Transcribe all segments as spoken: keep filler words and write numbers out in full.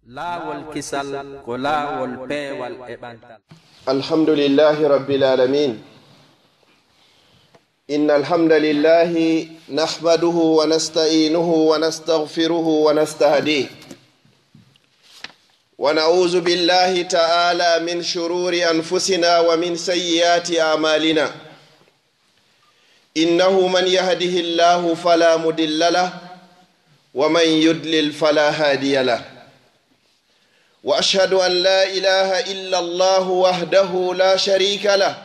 Laawol kisal ko laawol peewal e ɓantal. الحمد لله رب العالمين. إن الحمد لله نحمده ونستعينه ونستغفره ونستهديه. ونعوذ بالله تعالى من شرور أنفسنا ومن سيئات أعمالنا. إنه من يهده الله فلا مضل له، ومن يضلل فلا هادي له. وأشهد أن لا إله إلا الله وحده لا شريك له،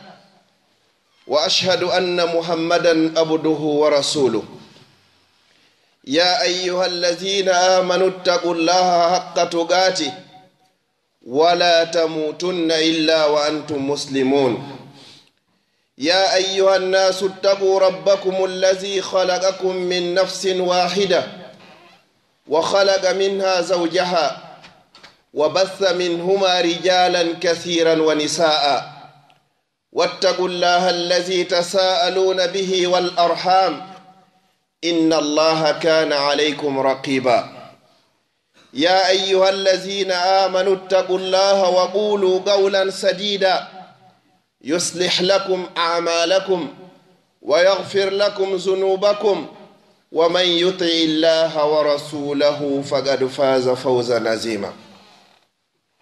وأشهد أن محمدا عبده ورسوله. يا أيها الذين آمنوا اتقوا الله حق تقاته ولا تموتن إلا وأنتم مسلمون. يا أيها الناس اتقوا ربكم الذي خلقكم من نفس واحدة وخلق منها زوجها وبث منهما رجالا كثيرا ونساء واتقوا الله الذي تساءلون به والأرحام إن الله كان عليكم رقيبا. يا أيها الذين آمنوا اتقوا الله وقولوا قولا سديدا يصلح لكم أعمالكم ويغفر لكم ذنوبكم ومن يطع الله ورسوله فقد فاز فوزا عظيما.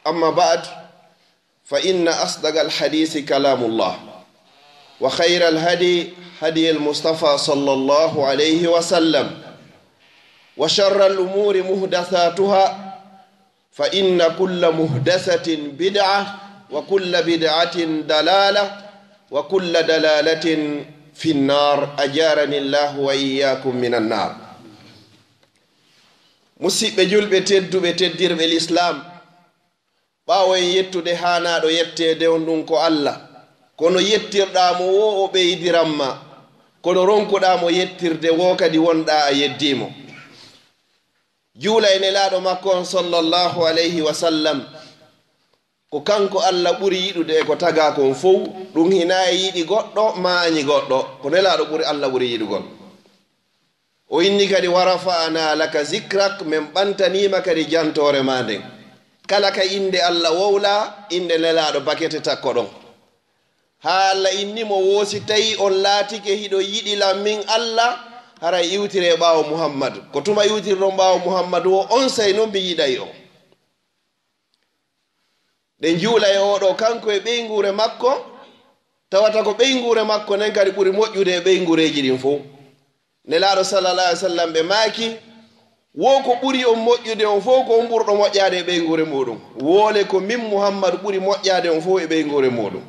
أما بعد، فإن أصدق الحديث كلام الله، وخير الهدي هدي المصطفى صلى الله عليه وسلم، وشر الأمور محدثاتها، فإن كل محدثة بدعة، وكل بدعة ضلالة، وكل ضلالة في النار. أجارني الله وإياكم من النار. Musiɓɓe julɓe tedduɓe, teddirɓe Lislaam, ɓaawo en yettude haanaaɗo yetteede on, ɗum ko Alla, kono yettirɗaa mo woo, o ɓeydiran ma, kono ronkuɗaa mo yettirde woo kadi, wonɗaa a yeddii mo. Juula e Nelaaɗo makko on, sallallahu alayhi wa sallam, ko kanko Alla ɓuri yiɗude e ko tagaa kon fow, ɗum hinaa e yiɗi goɗɗo maa añi goɗɗo, ko Nelaaɗo ɓuri, Alla ɓuri yiɗugol. O inni kadi, "Wa rafa'ana laka zikrak", min ɓantanii ma kadi jantoore maa nden. Kala ka innde Alla wowlaa, innde Nelaaɗo bakete takko ɗon. Haa Alla inni mo, "Woo si tawii on laatike hiɗon yiɗi lan min Alla, haray iwtiree ɓaawo Muhammadu. Ko tuma iwtirɗon ɓaawo Muhammadu woo, onsay non mi yiɗay on." Ɗen juula e oo ɗoo, kanko e ɓeynguure makko, tawata ko ɓeynguure makko nden kadi ɓuri moƴƴude e ɓeynguureeji ɗin fow. Nelaaɗo, sallallahu alaihi wasallam, ɓe maaki, "Wo ko ɓuri on moƴƴude on fow, ko on ɓurɗo moƴƴaade e ɓeynguure muuɗum. Woo le ko min Muhammadu ɓuri moƴƴaade on fow e ɓeynguure muuɗum.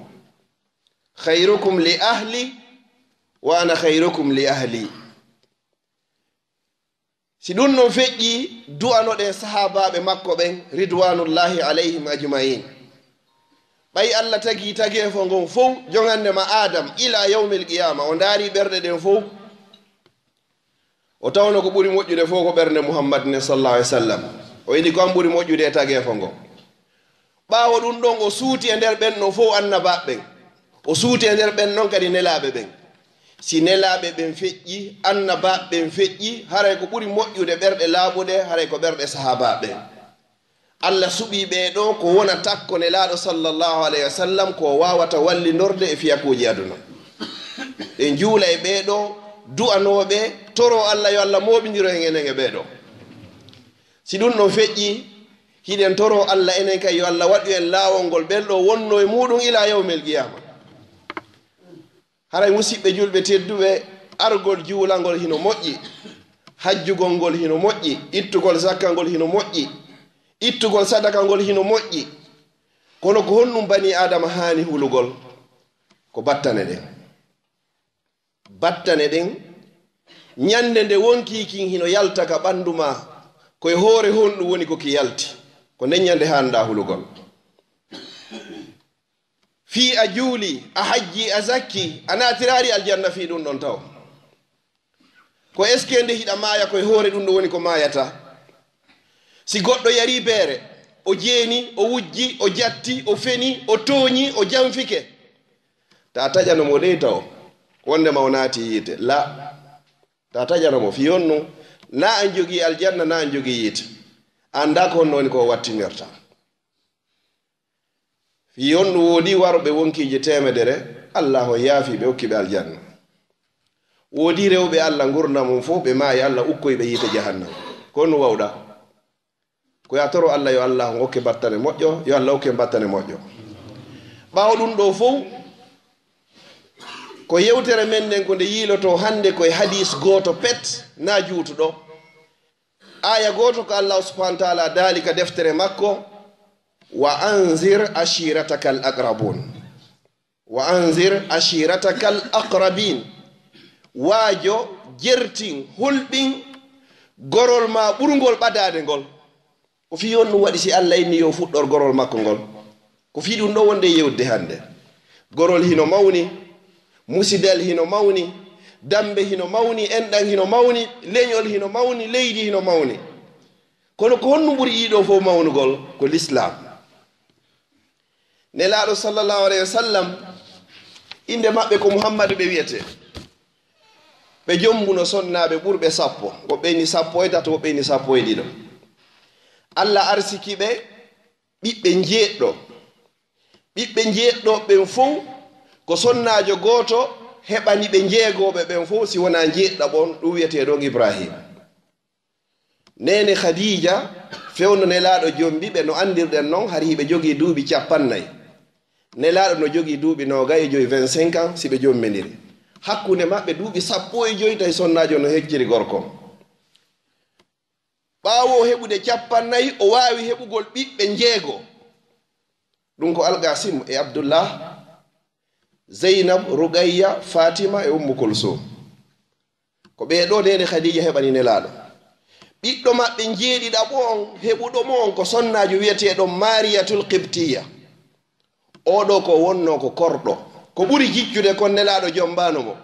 Khairukum li ahli, wa ana khairukum li ahli." Si ɗum ɗon feƴƴii, du'anoɗen sahaabaaɓe makko ɓen, ridwanullahi alayhim ajma'in. Ɓay Alla tagii tageefo ngon fow, jongannde ma Aadam, ila yawmil qiyaama, o ndaari ɓerɗe ɗen fow, o tawno ko ɓuri moƴƴude fow ko ɓernde Muhammad nden, sallallahu alaihi wasallam. O inni ko an ɓuri moƴƴude e tageefo ngon. Ɓaawo ɗum ɗon, o suuti e nder ɓen ɗon fow annabaaɓe ɓen. O suuti e nder ɓen ɗon kadi nelaaɓe ɓen. Si nelaaɓe ɓen feƴƴii, annabaaɓe ɓen feƴƴii, haray ko ɓuri moƴƴude ɓerɗe laaɓuɗe, haray ko ɓerɗe sahaabaaɓe ɓen. Alla suɓii ɓee ɗoo ko wona takko Nelaaɗo, sallallahu alayhi wa sallam, ko o waawata wallindorde e fiyakuuji aduna. Ɗen juula e ɓee ɗoo, du'anoo ɓe, toroo Alla yo Alla mooɓindiro en enen e ɓee ɗoo. Si ɗum ɗon feƴƴii, hiɗen toroo Alla enen kay yo Alla waɗu en laawol ngol ɓen ɗoo wonnoo e muuɗum ilaa yawmil qiyaama. Haray musiɓɓe julɓe tedduɓe, argol juulangol hino moƴƴi, hajjugol ngol hino moƴƴi, ittugol zakka ngol hino moƴƴi, ittugol sadaka ngol hino moƴƴi. Kono ko honɗum banii Aadama haani hulugol? Ko battane ɗen. Battane ɗen, ñande nde wonkii kin hino yalta ka ɓandu maa, ko e hoore honɗum woni ko ki yalti? Ko nden ñande haanɗaa hulugol. Fii a juulii, a hajjii, a zakkii, a naatiraali aljanna fii ɗum ɗon taw. Ko est-ce que nde hiɗa maaya, ko e hoore ɗum ɗon woni ko maayataa? Si goɗɗo yarii beere, o jeeni, o wujji, o jatti, o feni, o tooñi, o janfike, ta taƴano mo dey taw, wondema o naati yiite? La. Ta taƴano mo, fii honɗum? Na an jogii aljanna, na an jogii yiite. Annda ko honno woni ko o wattinirta. Fii honɗum woodi waroɓe wonkiiji teemedere, Allah on yaafi ɓe, okki ɓe aljanna. Woodi rewɓe Allah ngurndan mum fow, ɓe maayi Allah ukkoy ɓe yiite jahannama. Ko honɗum wawɗa? Ko ya toro Allah, yo Allah on okke battane moƴƴo, yo Allah okke battane moƴƴo. Ɓaawo ɗum ɗo fow, ko yewtere men nden ko nde yiiloto hannde ko e hadis gooto pet, na juutuɗo. Aaya gooto ko Allah subhanahu wa ta'ala daali ka deftere makko, "Wa anzir ashirataka al aqrabun." "Wa anzir ashirataka al aqrabin." Waajo, jertin, hulɓin gorol ma ɓurngol ɓadaade ngol. Ko fii honɗum waɗi si Allah inni yo fuɗɗor gorol makko ngol? Ko fii ɗum ɗo wonde e yewtde hannde. Gorol hino mawni, musidal hino mawni, dambe hino mawni, enɗan hino mawni, leñol hino mawni, leydi hino mawni. Kono ko honɗum ɓuri ɗii ɗo fow mawnugol? Ko Lislaam. Nelaaɗo sallallahu alayhi wa sallam, innde maɓɓe ko Muhammadu ɓe wi'etee. Ɓe jombuno sonnaaɓe ɓurɓe sappo, woɓɓe inni sappo e tato, woɓɓe inni sappo e ɗiɗo. Allah arsiki ɓe ɓiɓɓe njeeɗɗo. Ɓiɓɓe njeeɗɗo ɓen fow, ko sonnaajo gooto heɓani ɓe njeegooɓe ɓen fow, si wonaa njeeɗɗaɓo on, ɗum wi'etee ɗon Ibrahim. Neene Khadija, fewndo Nelaaɗo jombi ɓe, no anndirɗen non, hari hiɓe jogii duuɓi cappannayi. Nelaaɗo no jogii duuɓi noogay e joy, vingt-cinq ans, si ɓe jombindiri. Hakkunde maɓɓe duuɓi sappo e joy, tawi sonnaajo no hecciri gorko. Ɓaawo o heɓude cappannayi, o waawi heɓugol ɓiɓɓe njeego. Ɗum ko Alqasim e Abdullah, Zeynab, Ruqayya, Fatima e Ummu Kulsum. Ko ɓee ɗoo neene Khadija heɓani Nelaaɗo. Ɓiɗɗo maɓɓe njeeɗiɗaɓo on, heɓuɗo mo on, ko sonnaajo wi'eteeɗo Mariyatul Qibtiyya. Oo ɗoo ko wonno ko korɗo. Ko ɓuri jiccude kon Nelaaɗo jombaano mo.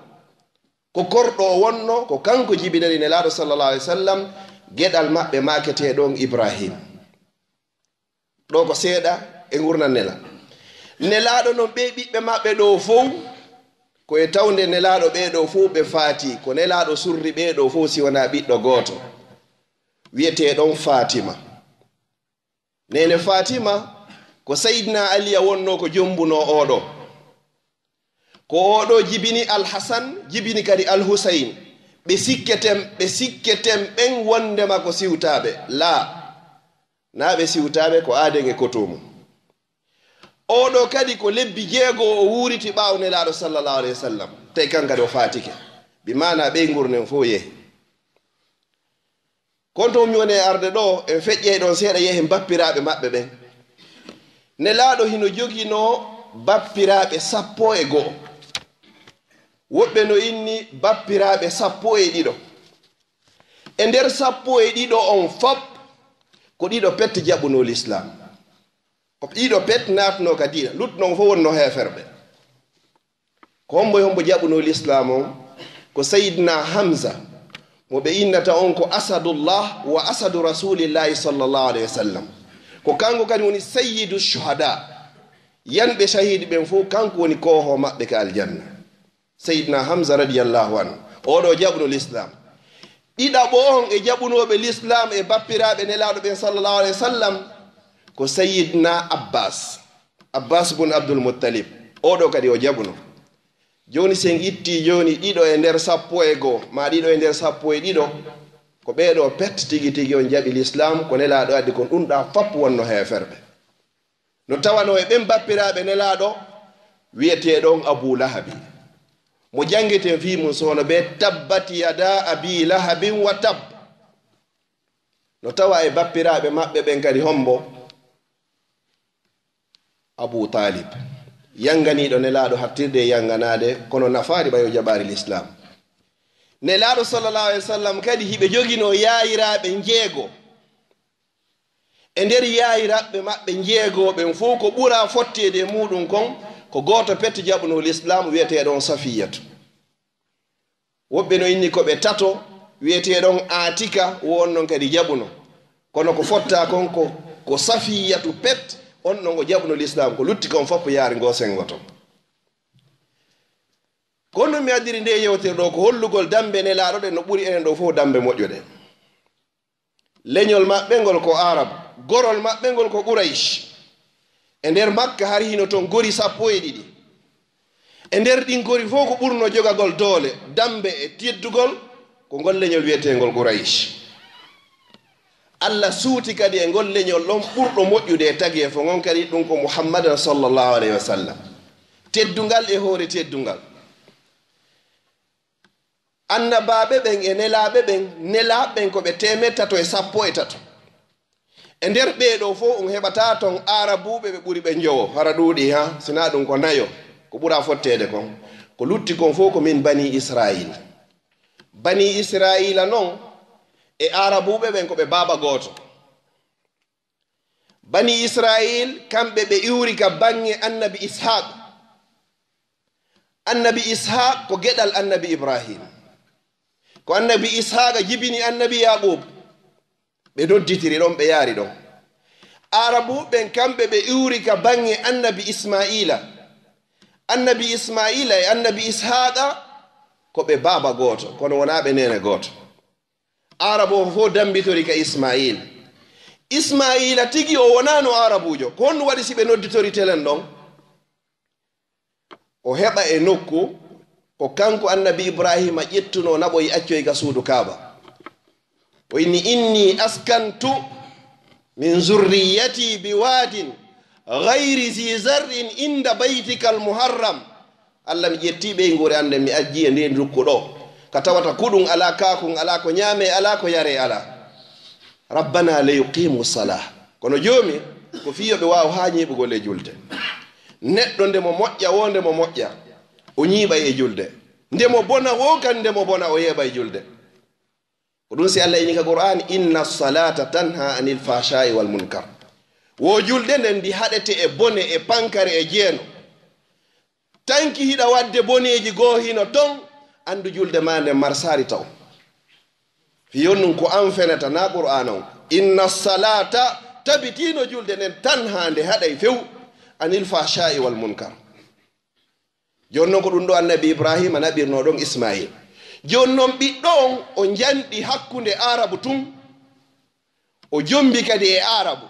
Ko korɗo o wonno, ko kanko jibinani Nelaaɗo sallallahu alaihi wasallam geɗal maɓɓe maaketee ɗon Ibrahim. Ɗo ko seeɗa e ngurndan Nela. Nelaaɗo non ɓee ɓiɓɓe maɓɓe ɗoo fow, ko e tawnde Nelaaɗo ɓee ɗoo fow ɓe faati. Ko Nelaaɗo surri ɓee ɗoo fow si wonaa ɓiɗɗo gooto, wi'etee ɗon Fatima. Neene Fatima, ko Sayyidina Aliya wonno ko jombunoo oo ɗoo. Ko oo ɗoo jibini Al Hasan, jibini kadi Al Husayn. Ɓe sikketen, ɓe sikketen ɓen wondema ko siwtaaɓe. Laa, naa ɓe siwtaaɓe, ko aaden e koto mum. Oo ɗoo kadi ko lebbi jeego o wuuriti ɓaawo Nelaaɗo sallallahu alayhi wa sallam. Tawi kan kadi o faatike. Bi maanaa ɓey ngurnen fow yehi. Kon to mi woni e arde ɗoo, en feƴƴay ɗon seeɗa, yehen bappiraaɓe maɓɓe ɓen. Nelaaɗo hino joginoo bappiraaɓe sappo e go'o. Woɓɓe no inni bappiraaɓe sappo e ɗiɗo. E nder sappo e ɗiɗo on fop, ko ɗiɗo pet jaɓunoo Lislaam. Ko ɗiɗo pet naatnoo ka diina, luttuɗo on fow wonno heeferɓe. Ko hombo e hombo jaɓunoo Lislaam on? Ko Sayyidina Hamza, mo ɓe innata on ko Asadullah wa Asadu Rasulillahi sallallahu alayhi wa sallam. Ko kanko kadi woni Sayyidu Shuhada. Yanɓe shahidi ɓen fow, kanko woni koohoo maɓɓe ka aljanna. Sayyidina Hamza radiyallahu anhu, oo ɗoo jaɓuno Lislaam. Ɗiɗaɓo on e jaɓunooɓe Lislaam e bappiraaɓe Nelaaɗo ɓen sallallahu alayhi wa sallam ko Sayyidina Abbas, Abbas bun Abdul Muttalib. Oo ɗoo kadi o jaɓuno. Jooni, si en ittii jooni ɗiɗo e nder sappo e go'o, maa ɗiɗo e nder sappo e ɗiɗo, ko ɓee ɗoo pet tigi tigi on jaɓi Lislaam, ko Nelaaɗo addi kon, ɗum ɗaa fop wonno heeferɓe. No tawanoo e ɓen bappiraaɓe Nelaaɗo, wi'etee ɗon Abu Lahabi. Mo janngeten fii mum, so wano bee tabbat yada abi lahabin wa tab. No tawa e bappiraaɓe maɓɓe ɓen kadi hombo? Abu Talib. Yannganiiɗo Nelaaɗo hattirde e yannganaade, kono nafaali ɓay o jaɓaali Lislaam. Nelaaɗo sallallahu alaihi wasallam kadi hiɓe joginoo yaayiraaɓe njeego. E nder yaayiraaɓe maɓɓe njeego ɓen fow, ko ɓura fotteede e muuɗum kon, ko gooto pet jaɓunoo Lislaam, wi'etee ɗon Safiyatu. Woɓɓe no inni ko ɓe tato, wi'etee ɗon Aatika, wo on non kadi jaɓuno. Kono ko fottaa kon ko, ko Safiyatu pet, on non o jaɓuno Lislaam, ko lutti kon fop yaari ngoo senngo ton. Ko honɗum mi addiri ndee yewtere ɗoo? Ko hollugol dammbe Nelaaɗo ɗen no ɓuri enen ɗoo fow dammbe moƴƴuɗe. Leñol maɓɓe ngol ko Arab, gorol maɓɓe ngol ko Quraysh. E nder Makka hari hino ton gori sappo e ɗiɗi. E nder ɗin gori fof ko ɓurno jogagol doole, dambe e teddugol, ko ngol leñol wiyeteengol Quraysh. Allah suuti kadi e ngol leñol ɗon ɓurɗo moƴƴude e tageefo ngon kadi, ɗum ko Muhammadan sallallahu alayhi wa sallam. Teddungal e hoore teddungal. Annabaaɓe ɓen e nelaaɓe ɓen, nelaaɓe ɓen ko ɓe teemeɗɗe tato e sappo e tato. E nder ɓee ɗoo fof, on heɓataa ton Aarabuuɓe ɓe ɓuri ɓe njowo, hara ɗuuɗi, ha, sinaa ɗum ko nayo, ko ɓura fotteede kon. Ko lutti kon fof ko min Bani Israayiil. Bani Israayiila non e Aarabuuɓe ɓen ko ɓe baaba gooto. Bani Israayiil, kamɓe ɓe iwri ka baŋŋe Annabi Ishaaq. Annabi Ishaaq ko geɗal Annabi Ibrahim. Ko Annabi Ishaaqa jibini Annabi Yaqub. Ɓe nodditiri ɗon, ɓe yaari ɗon. Aarabuuɓe ɓen, kamɓe ɓe iwri ka baŋŋe Annabi Ismaa'iila. Annabi Ismaa'iila e Annabi Ishaaqa ko ɓe baaba gooto, kono wonaa ɓe neene gooto. Aarabu o fof dambitori ka Ismaa'iila. Ismaa'iila tigi o wonaano Aarabuujo. Ko honɗum waɗi si ɓe nodditori telen ɗon? O heɓa e nokku ko kanko Annabi Ibraahiima ƴettunoo naɓoyi accoyi ka suudu Kaaba. O inni: "Inni askantu min zurriyati bi waadin ghayri zi zar'in inda baytikal muharram." Allah, mi ƴettii ɓeynguure an nden, mi ajjii e ndee ndukku ɗoo, ka tawata kuɗum alaa, kaakun alaa, ko ñaamee alaa, ko yaree alaa. "Rabbana li yuqimu salah." Kono Joomi, ko fii yo ɓe waaw haa ñiiɓugol e julde. Neɗɗo nde mo moƴƴa woo, nde mo moƴƴa, o ñiiɓay e julde. Nde mo bona woo, kan nde mo bona, o yeeɓay julde. Ko ɗum si Allah inni ka Qur'aan: "Inna salata tanha anil fahsha'i wal munkar." Wo julde nden ndi haɗete e bone, e pankare, e jeeno. Tanki hiɗa wadde boneeji goo hino ton, anndu julde maa nden marsaali taw. Fii on ɗum ko an fenata, naa Qur'aana on. "Inna salata", tabitino julde nden, "tanha", nde haɗay few, "anil fahsha'i wal munkar." Jooni non ko ɗum ɗo Annabi Ibraahiima naɓirnoo ɗon Ismaayil. Jooni non ɓiɗɗo on o njanɗi hakkunde Aarabu tun, o jombi kadi e Aarabu.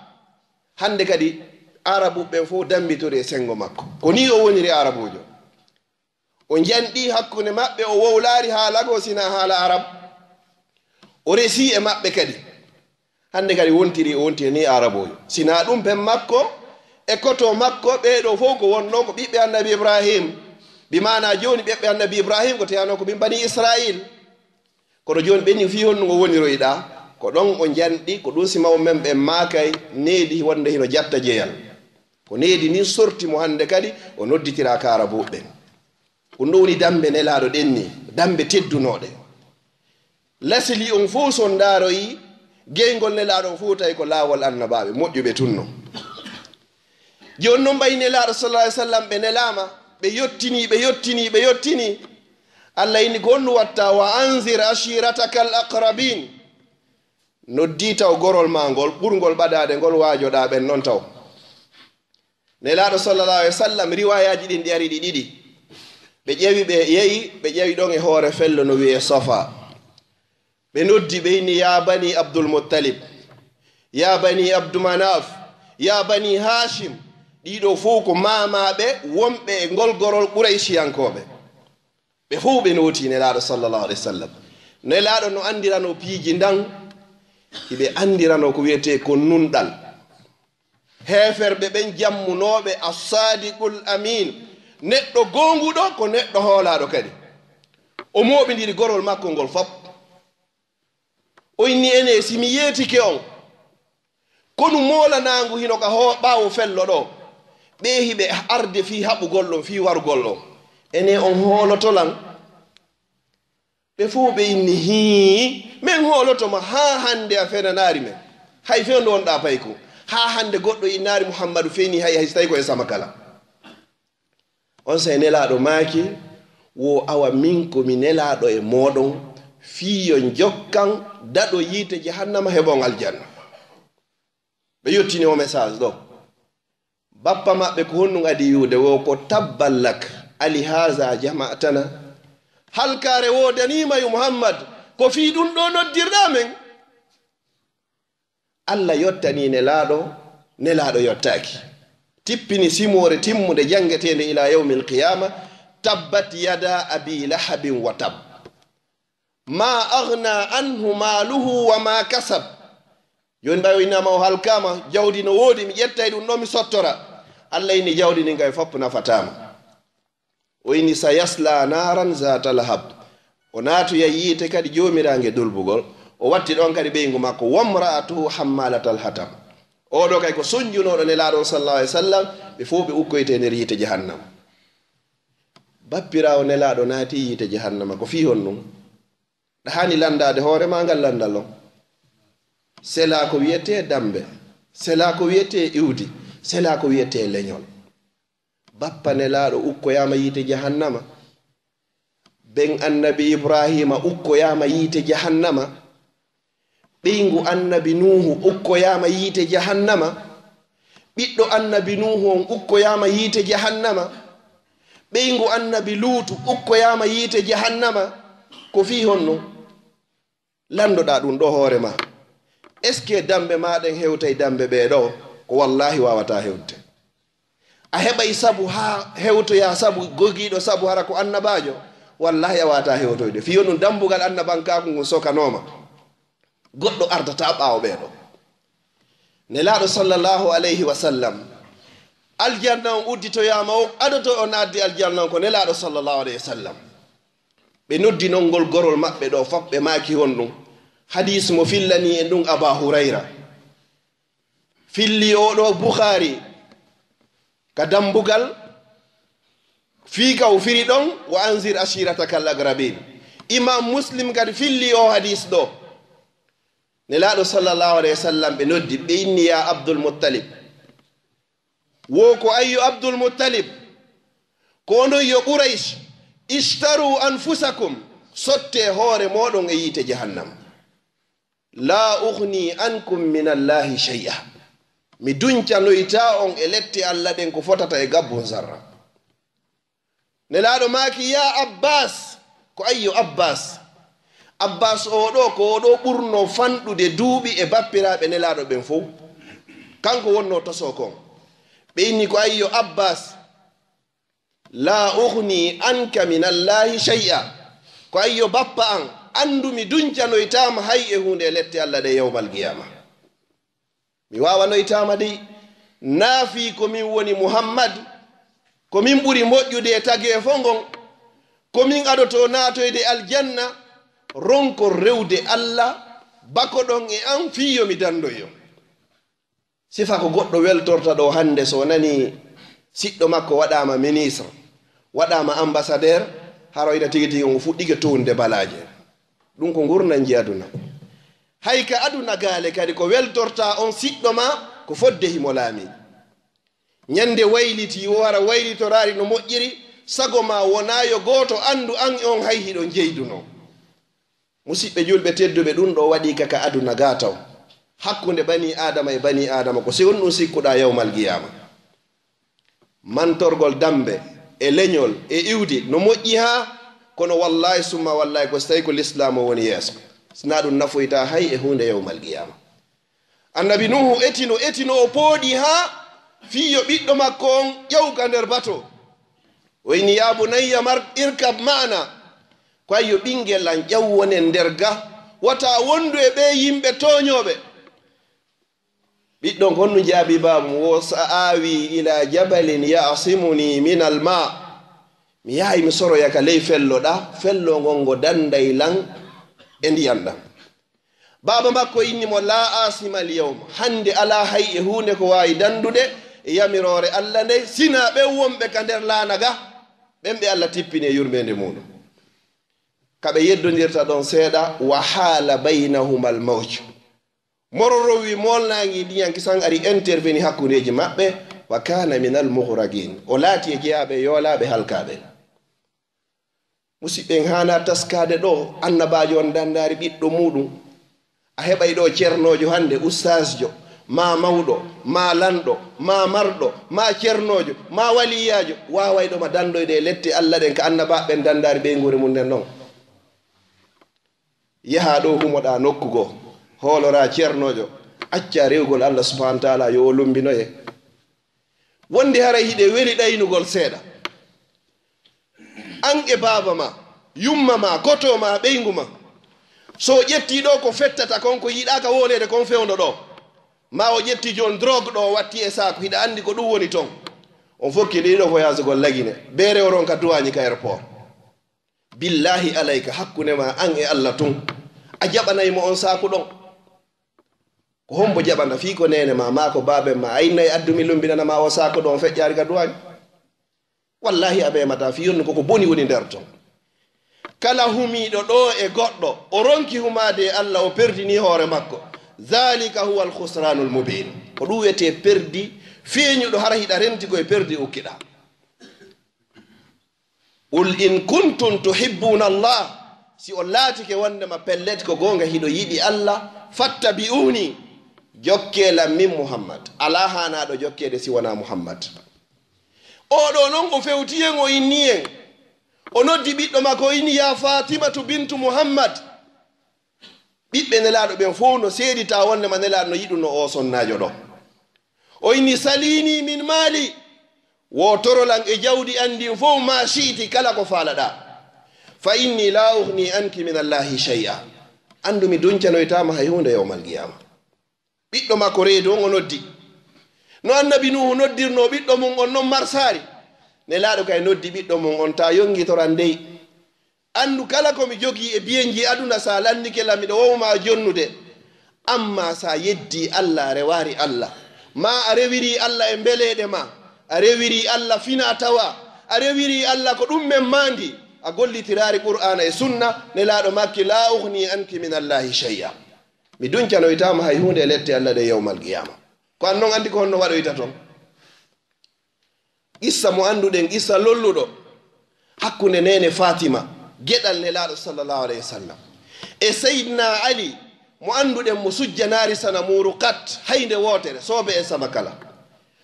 Hannde kadi Aarabuɓe ɓen fof dambitori e senngo makko. Ko nii o woniri Aarabuujo. O njanɗi hakkunde maɓɓe, o wowlaari haala goo sinaa haala Arab. O resi e maɓɓe kadi. Hannde kadi wontiri, o wontiri ni Aarabuujo. Sinaa ɗum, pen makko e koto makko, ɓee ɗoo fof ko wonnoo ko ɓiɓɓe Annabi Ibrahim. Bi maanaa jooni ɓiɓɓe Annabi Ibrahim ko teyanoo ko min Bani Israil. Kono jooni ɓe ni fii honɗum o woniroyɗaa? Ko ɗon o njanɗi, ko ɗum si mawɓe men ɓen maakay, needi wonde hino jatta jeyal. Ko needi ndin sorti mo hannde kadi, o nodditiraa ka Aarabuuɓe ɓen. Ɗum ɗo woni dambe Nelaaɗo ɗen ni, dambe teddunooɗe. Lasli on fof so on ndaaroyi, geyngol Nelaaɗo on fof tawi ko laawol annabaaɓe moƴƴuɓe tun non. Jooni non ɓay Nelaaɗo sallallahu alaihi wasallam ɓe nelaama, ɓe yottinii, ɓe yottinii, ɓe yottinii. Allah inni ko honɗum watta: "Wa anzir ashirataka al aqrabin." Noddii taw gorol maa ngol, ɓurngol ɓadaade ngol, waajoɗaa ɓen non taw. Nelaaɗo sallallahu alaihi wasallam, riwaayaaji ɗin ɗi ari ɗi ɗiɗi. Ɓe ƴeewi, ɓe yehi, ɓe ƴeewi ɗon e hoore fello no wi'ee Safa. Ɓe noddi, ɓe inni: "Ya bani Abdul Muttalib, ya bani Abdu Manaf, ya bani Hashim." Ɗiɗo fof ko maamaaɓe wonɓe e ngol gorol Qurayshiyankooɓe. Ɓe fof ɓe nooti Nelaaɗo sallallahu alaihi wasallam. Nelaaɗo no anndiranoo piiji ndan, hiɓe anndiranoo ko wi'etee ko nunɗal. Heeferɓe ɓen jammunooɓe, as-Sadiqul Amin, neɗɗo goonguɗo, ko neɗɗo hoolaaɗo kadi. O mooɓindiri gorol makko ngol fop. O inni: "Ene, si mi yeetike on, konu moolanaangu hino ka hoo-, ɓaawo fello ɗoo, ɓee hiɓe arde fii haɓugol ɗon, fii warugol ɗon. Ene, on hooloto lan?" Ɓe fof ɓe inni: "Hii, men hooloto ma, haa hannde a fenanaari men. Hay fewndo wonɗaa payko. Haa hannde goɗɗo innaari Muhammadu fenii hay, hay si tawi ko e Samakala." Onsay Nelaaɗo maaki: "Wo awa min ko mi nelaaɗo e mooɗon, fii yo njokkan daɗo yiite jahannama heɓon aljanna." Ɓe yottini o message ɗo. Bappa maɓɓe ko honɗum adi wi'ude? Wo ko: "Tabban lak, alihaza jama'tana?" Halkaare woodanii ma yo Muhammad, ko fii ɗum ɗoo noddirɗaa men? Allah yottanii Nelaaɗo, Nelaaɗo yottaaki. Tippini simoore timmunde janngeteende ilaa yawmil qiyaama, "Tabbat yada abi lahabin wa tab. Ma aghna anhu maluhu wa ma kasab." Jooni ɓay o innama o halkaama, jawdi no woodi, mi ƴettay ɗum ɗo mi sottora. Allah inni jawdi ndin kay fof nafataama. O inni, "Sayasla naran zata lahab." O naatoya yiite kadi joomiraange dulbugol. O watti ɗon kadi ɓeyngu makko, "Wamra'atuhu hammalatal hatab." Oɗo kay ko sonjunooɗo Nelaaɗo on sallallahu alaihi wasallam, ɓe fof ɓe ukkoyte nder yiite jahannama. Bappiraawo Nelaaɗo naati yiite jahannama, ko fii honɗum? Ɗa haani lanndaade hoore maa ngal lanndal on. Sela ko wiyetee dammbe, sela ko wiyetee iwdi, sela ko wiyetee leñol. Bappa Nelaaɗo ukkoyaama yiite jahannama. Ben Annabi Ibraahiima ukkoyaama yiite jahannama. Ɓeyngu Annabi Nuuhu ukkoyaama yiite jahannama. Ɓiɗɗo Annabi Nuuhu on ukkoyaama yiite jahannama. Ɓeyngu Annabi Luutu ukkoyaama yiite jahannama. Ko fii honno? Lanndoɗaa ɗum ɗo hoore ma. Est-ce que dammbe maa ɗen hewtay dammbe ɓee ɗo? Ko wallaahi waawataa hewtude. A heɓay sabu haa hewtoyaa sabu, gogiiɗo sabu hara ko annabaajo? Wallaahi a waawataa hewtoyde. Fii honɗum? Dammbugal annabankaaku ngun sokanooma. Goɗɗo ardataa ɓaawo ɓee ɗo. Nelaaɗo sallallahu alayhi wa sallam, aljanna on udditoyaama, o adoto o naatdi aljanna on ko Nelaaɗo sallallahu alayhi wa sallam. Ɓe noddi non ngol gorol maɓɓe ɗo fof, ɓe maaki honɗum? Hadiis mo fillanii en ɗum Abaa Hurayra. Filli o ɗo Bukhaari ka dammbugal, fii ka o firi ɗon, "Wa anzir ashiratakal aqrabin." Imam Muslim kadi filli o hadiis ɗo. Nelaaɗo sallallahu alayhi wa sallam ɓe noddi, ɓe inni, "Ya Abdul Muttalib." Wo ko ayyo Abdul Muttalib. Ko onon yo Quraysh, "Ishtaru anfusakum." Sotte hoore mooɗon e yiite jahannam. "La ughni ankum min Allahi shay'a." Mi duncanoyta on e lette Allah ɗen ko fotata e gabbun zarra. Nelaaɗo maaki, "Ya Abbas." Ko ayyo Abbas? Abbas o ɗo, ko o ɗo ɓurno fanɗude duuɓi e bappiraaɓe Nelaaɗo ɓen fow. Kanko wonno tosoo kon. Ɓe inni, "Ko ayyo Abbas." "La ughni anka min Allahi shay'a." Ko ayyo bappa an, anndu mi duncanoytaama hay e huunde e lette Allah ɗe yawmal qiyaama. Mi waawanoytaama dey, naafii ko min woni Muhammad, ko min ɓuri moƴƴude e tageefo ngon, ko min adotoo naatoyde aljanna, ronko rewde Allah, bako ɗon e an fii yo mi dandoy on. Sifa ko goɗɗo weltorta ɗo hannde, so o nanii siɗɗo makko waɗaama ministre, waɗaama ambassadeur, hara ina tigi tigi on fuɗɗike townde balaaje. Ɗum ko ngurndan ji aduna. Hay ka aduna gaale kadi ko weltorta on siɗɗo ma ko fodde himo laamii. Ñande wayliti o hara waylitoraari no moƴƴiri, sago ma wonaa yo gooto anndu an e on hay hiɗon jeydunoo. Musiɓɓe julɓe tedduɓe, ɗum ɗo waɗi ka, ka aduna ga taw. Hakkunde bani Aadama e bani Aadama, ko si on ɗum sikkuɗaa yawmal qiyaama. Mantorgol dammbe e leñol e iwdi no moƴƴi haa, kono wallaahi summa wallaahi ko si tawi ko lislaam o woni yeeso. Sinaa ɗum nafoyta hay e huunde yawmal qiyaama. Annabi Nuuhu etino, etino, o pooɗi haa fii yo ɓiɗɗo makko on ƴaw ka nder bato. O inni, "Ya bunayya mar-, irkab ma'ana." Ko ay yo ɓinngel an ƴaw wonen nder ga. Wata wondu e ɓee yimɓe tooñooɓe. Ɓiɗɗo on honno jaabi baaba mum? Wo, "Sa awi ila jabalin ya'simuni min al ma." Mi yahay mi soroya ka ley fello ɗa, fello ngon ngo danday lan e ndiyan ɗan. Baaba makko inni mo, "La asima al yawma." Hannde alaa hay e huunde ko waawi dandude e yamiroore Allah nden, sinaa ɓen wonɓe ka nder laana ga, ɓen ɓe Allah tippini e yurmeende muuɗum. Ka ɓe yeddondirta ɗon seeɗa, "Wa haala baynahuma al mawj." Mororowi moolnaangi ndiyan kisan ari interveni hakkundeeji maɓɓe, "Wa kana min al mughraqin." O laati e jeyaaɓe yoolaaɓe halkaaɓe. Musiɓɓe, en haanaa taskaade ɗo, annabaajo on dandaari ɓiɗɗo muuɗum. A heɓay ɗo ceernoojo hannde, ustaasjo, maa mawɗo, maa lanɗo, maa marɗo, maa ceernoojo, maa waliyaajo, waaway ɗo ma dandoyde e lette Allah ɗen ka annabaaɓe ɓen dandaari ɓeynguure mum nden ɗon. Yahaa ɗo humoɗaa nokku goo, hooloraa ceernoojo, Acca rewgol Allah subhanahu wa taala, yo o lumbinoye. Wonde haray hiɗe weli ɗaynugol seeɗa. An e baaba ma, yumma ma, koto ma, ɓeyngu ma. So o ƴetti ɗo ko fettata kon, ko yiɗaaka wooleede kon fewndo ɗo. Ma o ƴetti jon drogue ɗo o watti e saaku, hiɗa anndi ko ɗum woni ton. On fof kiɗi ɗo voyage gol lagine. Beere o ronka duwaañi ka aéroport. Billahi alayka, hakkunde ma an e Allah tun. A jaɓanay mo on saaku ɗon. Ko hombo jaɓana fii ko neene ma, maa ko baaben ma? A innay addu mi lumbinana ma o saaku ɗon feƴƴaari ka duwaañi? Wallahi a ɓeemataa fii yonnu koko boni woni nder ton. Kala humiiɗo ɗo e goɗɗo, o ronki humaade e Allah, o perdini hoore makko. Dhalika huwa al-khusranul mubin. Ko ɗum wiyetee perdi feeñuɗo, hara hiɗa renti ko e perdi ukkiɗaa. Qul in kuntum tuhibbuna Allah, si on laatike wondema pellet ko goonga hiɗo yiɗi Allah, fattabi'uni, jokkee lan min Muhammad. Alaa haanaaɗo jokkeede si wonaa Muhammad. Oɗo non o fewti en, o inni en. O noddi ɓiɗɗo makko, o inni, "Ya Fatimatu bintu Muhammad." Ɓiɓɓe Nelaaɗo ɓen fow no seedita wondema Nelaaɗo no yiɗuno o sonnaajo ɗo. O inni, "Salini min mali." Wo torolan e jawdi an ndin fow, ma shi'ti, kala ko faalaɗaa. "Fa inni la ughni anki min Allahi shay'a." Anndu mi duncanoytaama hay huunde yawmal qiyama. Ɓiɗɗo makko reedu on o noddi. No annabi Nuhu noddirno ɓiɗɗo mum on non marsaari. Nelaaɗo kay noddi ɓiɗɗo mum on, "Ta yongitoran dey. Anndu kala ko mi jogii e biyenji aduna, sa lannike lan, miɗo wawma jonnude. Amma sa yeddi Allah, a rewaari Allah, ma a rewiri Allah e mbeleeɗe ma, a rewiri Allah fina tawa, a rewiri Allah ko ɗum men mandi, a gollitiraari Qur'aana e Sunna, Nelaaɗo makki, la ughni anki min Allahi shay'a." Mi duncanoytaama hay huunde e lette Allah ɗe yawmal qiyama. Ko an non anndi ko honno waɗoyta ton. Qissa mo annduɗen, qissa lolluɗo hakkunde neene Fatima, geɗal Nelaaɗo sallallahu alayhi wa sallam, e Seydina Ali mo annduɗen mo sujjanaari sanamuuru qat, haynde wootere, soobe e sama kala.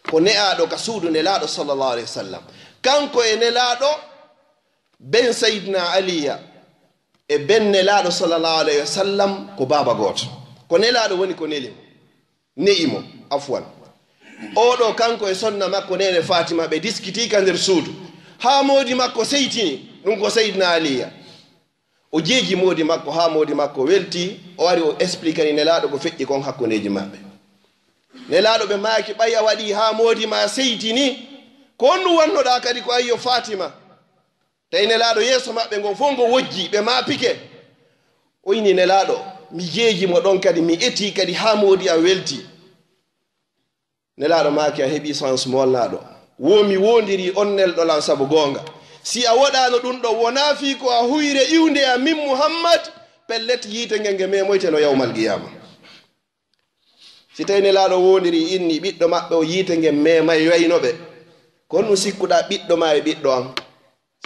Ko ne'aaɗo ka suudu Nelaaɗo sallallahu alayhi wa sallam. Kanko e Nelaaɗo, ben Seydina Aliya, e ben Nelaaɗo sallallahu alayhi wa sallam ko baaba gooto. Ko Nelaaɗo woni ko neli mo, ne'i mo, afwan. Oɗo kanko e sonna makko neene Fatima ɓe diskiti ka nder suudu. Haa moodi makko seytini, ɗum ko Seydina Aliya. O jeeji moodi makko, haa moodi makko welti, o ari o expliquani Nelaaɗo ko feƴƴi kon hakkundeeji maɓɓe. Nelaaɗo ɓe maaki, "Ɓay a waɗi haa moodi ma seytini, ko honɗum wannoɗaa kadi ko ayyo Fatima?" Tawi Nelaaɗo yeeso maɓɓe ngon fow ngo wojji, ɓe maapike. O inni Nelaaɗo, "Mi jeeji mo ɗon kadi, mi eti kadi haa moodi am welti." Nelaaɗo maaki, "A heɓi chance mo wallaaɗo. Wo mi woondiri on nelɗo lan sabu goonga. Si a waɗaano ɗum ɗon, wonaa fii ko a huyre iwnde am min Muhammad, pellet yiite ngen nge memoyte no yawmal qiyaama." Si tawi Nelaaɗo woondiri inni ɓiɗɗo maɓɓe o yiite ngen memay wayno ɓe, ko honɗum sikkuɗaa ɓiɗɗo ma e ɓiɗɗo am?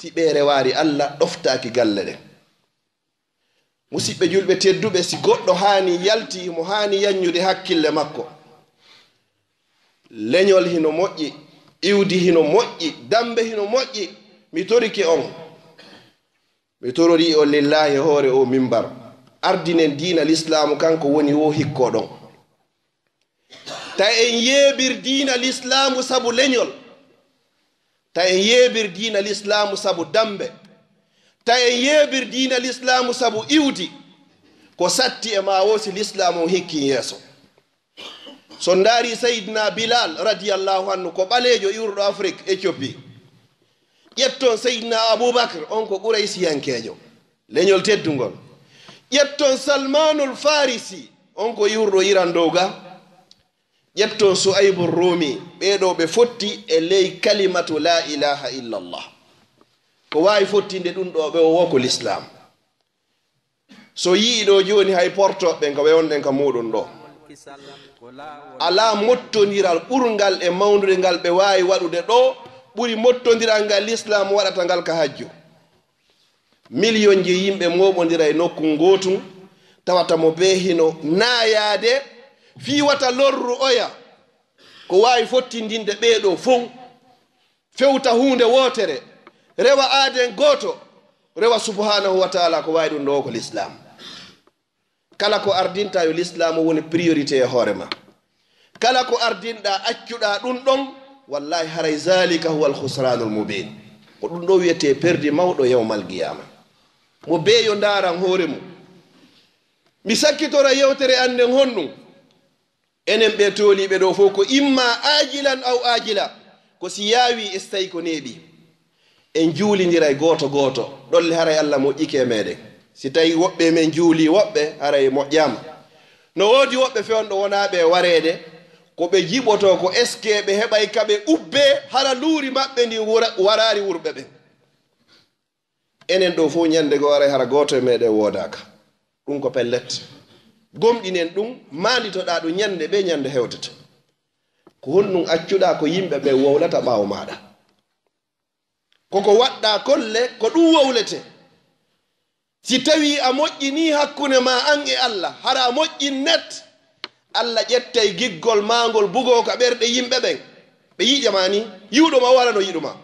Si ɓe rewaari Allah, ɗoftaaki galle ɗen. Musiɓɓe julɓe tedduɓe, si goɗɗo haani yalti, himo haani yanñude hakkille makko. Leñol hino moƴƴi, iwdi hino moƴƴi, dambe hino moƴƴi. Mi torike on, mi tororii on lillaahi e hoore oo mimbar. Ardinen diina Lislaamu, kanko woni woo hikkoɗon. Ta en yeebir diina Lislaamu sabu leñol. Ta en yeebir diina Lislaamu sabu dambe. Ta en yeebir diina Lislaamu sabu iwdi. Ko satti e maa woo si Lislaamu on hikkin yeeso. So on ndaari Seydina Bilal radiyallahu anhu ko ɓaleejo iwruɗo Afrik, Éthiopie. Ƴetton Seydina Abubakar, on ko Quraysiyankeejo, leñol teddungol. Ƴetton Salmanul Farisi, on ko iwruɗo Iran dow ga. Ƴetton Su'aybu Rumi, ɓee ɗoo ɓe fotti e ley kalimatu la ilaha illallah. Ko waawi fottinde ɗum ɗoo ɓe o woo ko Lislaam. So yi'i ɗoo jooni hay portooɓe ɓen ko ɓe wonɗen ka muuɗum ɗoo. Alaa mottondiral ɓurngal e mawndude ngal ɓe waawi waɗude ɗoo ɓuri mottondiral ngal Lislaam waɗata ngal ka hajju. Miliyonji yimɓe mooɓondira e nokku ngootu, tawata mo bee hino naayaade fii wata lorru oya. Ko waawi fottindinde ɓee ɗoo fow, fewta huunde wootere, rewa aaden gooto, rewa subhaanahu wa taala, ko waawi ɗum ɗoo ko Lislaam. Kala ko ardinta yo lislaamu woni priorité e hoore ma. Kala ko ardinɗa, accuɗa ɗum ɗon, wallahi haray zalika huwa alkhusranul mubin. Ko ɗum ɗo wiyete perdi mawɗo yawmal qiyama. Mo bee yo ndaaran hoore mum. Mi sakkitora yewtere an nden honɗum. Enen ɓe tooliiɓe ɗo fof ko imma ajilan aw ajila, ko si yaawi e si tawi ko neeɓi. En juulindiray gooto gooto, ɗolle haray Allah moƴƴike e meɗen. Si tawi woɓɓe men juuli woɓɓe, haray moƴƴaama. No woodi woɓɓe fewndo wonaaɓe e wareede, ko ɓe jiɓoto ko eske ɓe heɓay ka ɓe ubbee, hara luuri maɓɓe ndin wura-, waraari wurɓe ɓen. Enen ɗo fof ñande goo aray hara gooto e meɗen woodaaka. Ɗum ko pellet. Gomɗinen ɗum, maanditoɗaa ɗum ñande ɓe ñande hewtete. Ko honɗum accuɗaa ko yimɓe ɓe wowlata ɓaawo maaɗa? Koko waɗɗaa kolle, ko ɗum wowlete. Si tawii a moƴƴinii hakkunde ma an e Allah, hara a moƴƴin net, Allah ƴettay giggol maa ngol bugoo ka ɓerɗe yimɓe ɓen. Ɓe yiɗi ma ni, yiɗuɗo ma wala no yiɗu ma.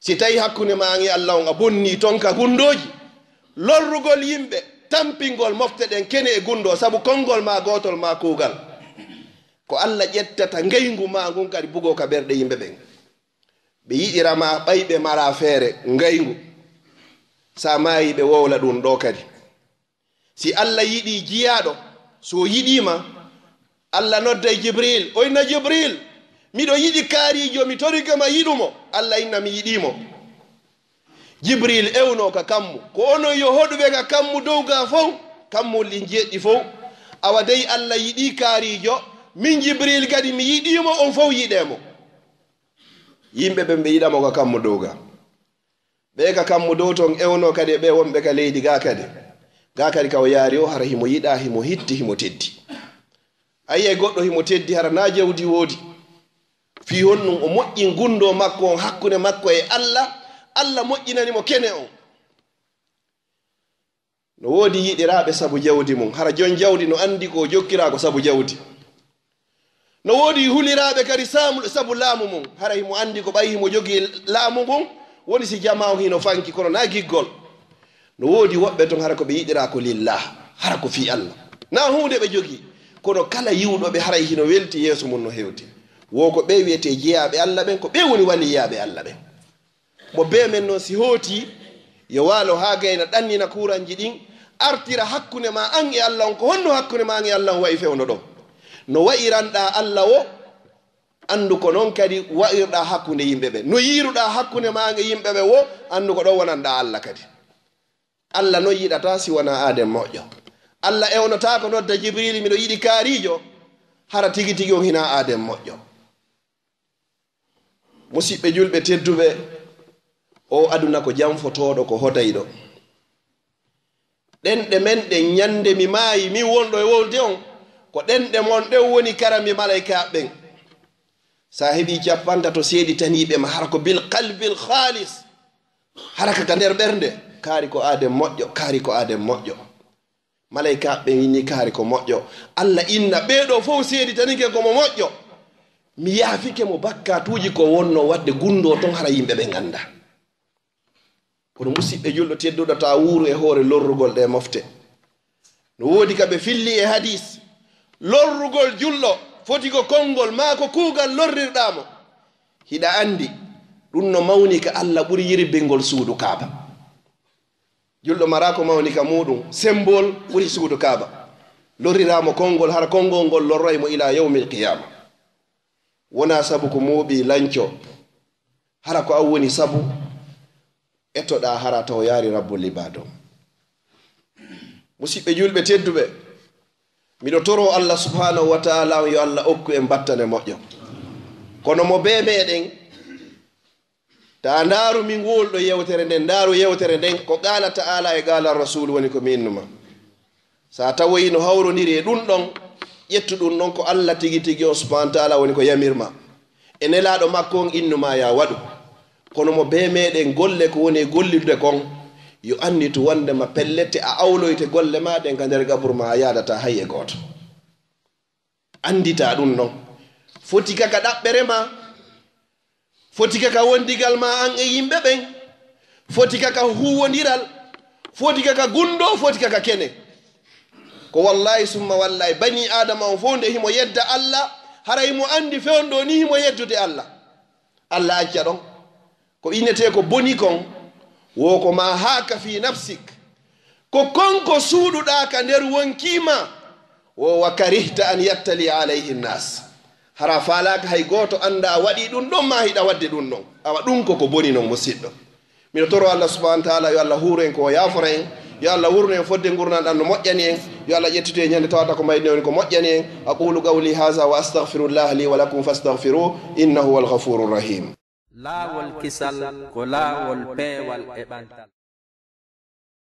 Si tawii hakkunde ma an e Allah on a bonnii ton ka gundooji, lorrugol yimɓe, tampingol mofte ɗen kene e gundoo sabu konngol ma gootol ma kuugal. Ko Allah ƴettata ngayngu ma ngun kadi bugoo ka ɓerɗe yimɓe ɓen. Ɓe yiɗira ma ɓay ɓe mara feere ngayngu. Sa maayi ɓe wowla ɗum ɗo kadi. Si Allah yiɗi jiyaaɗo, so o yiɗii ma, Allah nodday Jibril, o inna Jibril, miɗo yiɗi kaarijo, mi torike ma yiɗu mo. Allah inna mi yiɗii mo. Jibril ewno ka kammu, ko onon yo hoɗuɓe ka kammu dow ga fow, kammu ɗin jeeɗɗi fow. Awa dey Allah yiɗii kaarijo, min Jibril kadi mi yiɗii mo, on fow yiɗee mo. Yimɓe ɓen ɓe yiɗa mo ka kammu dow ga. Ɓe ka kammu dow ton ewno kadi e ɓe wonɓe ka leydi ga kadi. Ga kadi ka o yaari o hara himo yiɗa, himo hitti, himo teddi. A yi'ay goɗɗo himo teddi hara na jawdi woodi. Fii honɗum o moƴƴin gundo makko on hakkunde makko e Allah, Allah moƴƴinani mo kene on. No woodi yiɗiraaɓe sabu jawdi mum, hara jon jawdi no anndi ko o jokkiraa ko sabu jawdi. No woodi huliraaɓe kadi saamu-, sabu laamu mum, hara himo anndi ko ɓay himo jogii laamu ngun, woni si jamaa on hino fanki, kono na giggol. No woodi woɓɓe ton hara ko ɓe yiɗiraa ko lillah, hara ko fii Allah. Na huunde ɓe jogii, kono kala yi'uɗo ɓe haray hino welti yeeso mum no hewti. Wo ko ɓe wi'etee jeyaaɓe Allah ɓen, ko ɓe woni waliyaaɓe Allah ɓen. Mo bee men noon si hooti, yo waalo haa gayna ɗannina kuuranji ɗin, artira hakkunde ma an e Allah on. Ko honno hakkunde ma an e Allah on wa'i fewndo ɗon? No wa'iranɗaa Allah o, anndu ko noon kadi wa'irɗaa hakkunde yimɓe ɓen. No yiiruɗaa hakkunde ma an e yimɓe ɓen wo, anndu ko ɗon wonanɗaa Allah kadi. Allah noon yiɗataa si wonaa aaden moƴƴo. Allah ewnotaako nodda Jibriil, miɗo yiɗi kaariijo, hara tigi tigi on hinaa aaden moƴƴo. Musiɓɓe julɓe tedduɓe, oo aduna ko janfotooɗo, ko hodayɗo. Ɗenɗe men ɗen, ñande mi maayi, min wonɗo e wowlde on, ko ɗenɗe mon ɗen woni karammi malaykaaɓe ɓen. Sa heɓii cappantato seeditaniiɓe ma, hara ko bil qalbil khaalis, hara ka ka nder ɓernde, kaari ko aaden moƴƴo, kaari ko aaden moƴƴo. Malaykaaɓe ɓen inni kaari ko moƴƴo. Allah inna ɓee ɗoo fow seeditanike ko mo moƴƴo. Mi yaafike mo bakkaatuuji ko wonno waɗde gundoo ton hara yimɓe ɓen annda. Kono musiɓɓe julɗo tedduɗo, ta wuuru e hoore lorrugol ɗe mofte. No woodi ka ɓe filli e hadiis. Lorrugol julɗo foti ko konngol maa ko kuugal lorrirɗaa mo. Hiɗa anndi ɗum no mawni ka Allah ɓuri yirbingol suudu Kaaba. Julɗo maraa ko mawni ka muuɗum, sembol ɓuri suudu Kaaba. Lorriraa mo konngol, hara konngol ngol lorray mo ilaa yawmil qiyaama. Wonaa sabu ko mooɓi lanco, hara ko an woni sabu, etoɗaa hara taw yaari Rabbul Ibaad on. Musiɓɓe julɓe tedduɓe, miɗo toroo Allah subhaanahu wa ta'ala on yo Allah okku en battane moƴƴo. Kono mo bee meɗen, ta ndaaru min wowluɗo yewtere nden, ndaaru yewtere nden, ko qaala ta'ala e qaala rasuul woni ko mi innuma. Sa tawoyi no hawrondiri e ɗum ɗon, ƴettu ɗum ɗon ko Allah tigi tigi on subhaanahu wa ta'ala woni ko yamirma. E nelaaɗo makko on innuma ya waɗu. Kono mo bee meɗen golle ko woni e gollidude kon, yo annditu wondema pellete a awloyte golle ma ɗen ka nder qaburu ma, a yaadata hay e gooto. Anndita ɗum non. Foti ka ka ɗaɓɓere ma, foti ka ka wondigal ma an e yimɓe ɓen, foti ka ka huwwondiral, foti ka ka gunndoo, foti ka ka kene. Ko wallahi summa wallahi, bani Aadama on fof nde himo yedda Allah, haray mo anndi fewndo ni himo yeddude Allah. Allah acca ɗon. Ko innetee ko boni kon, wo ko ma haaka fi nafsik. Ko kon ko suuɗuɗaa ka nder wonkii ma, wo wa karihta an yattali alayhi nnas. Hara faalaaka hay gooto annda a waɗii ɗun ɗon maa hiɗa waɗde ɗun ɗon. Awa ɗun ko ko boni non, musiɗɗo. Miɗo toro Allah subhanahu wa taala yo Allah huuru en ko o yaafora en. Yo Allah wurnu en fodde ngurndan ɗan no moƴƴani en. Yo Allah ƴettitu en ñande tawata ko mayde woni ko moƴƴani en. Aqulu qawli haza wa astaghfirullah li wa lakum fastaghfiru innahu huwal ghafurur rahim. Laawol kisal ko laawol peewal e ɓantal.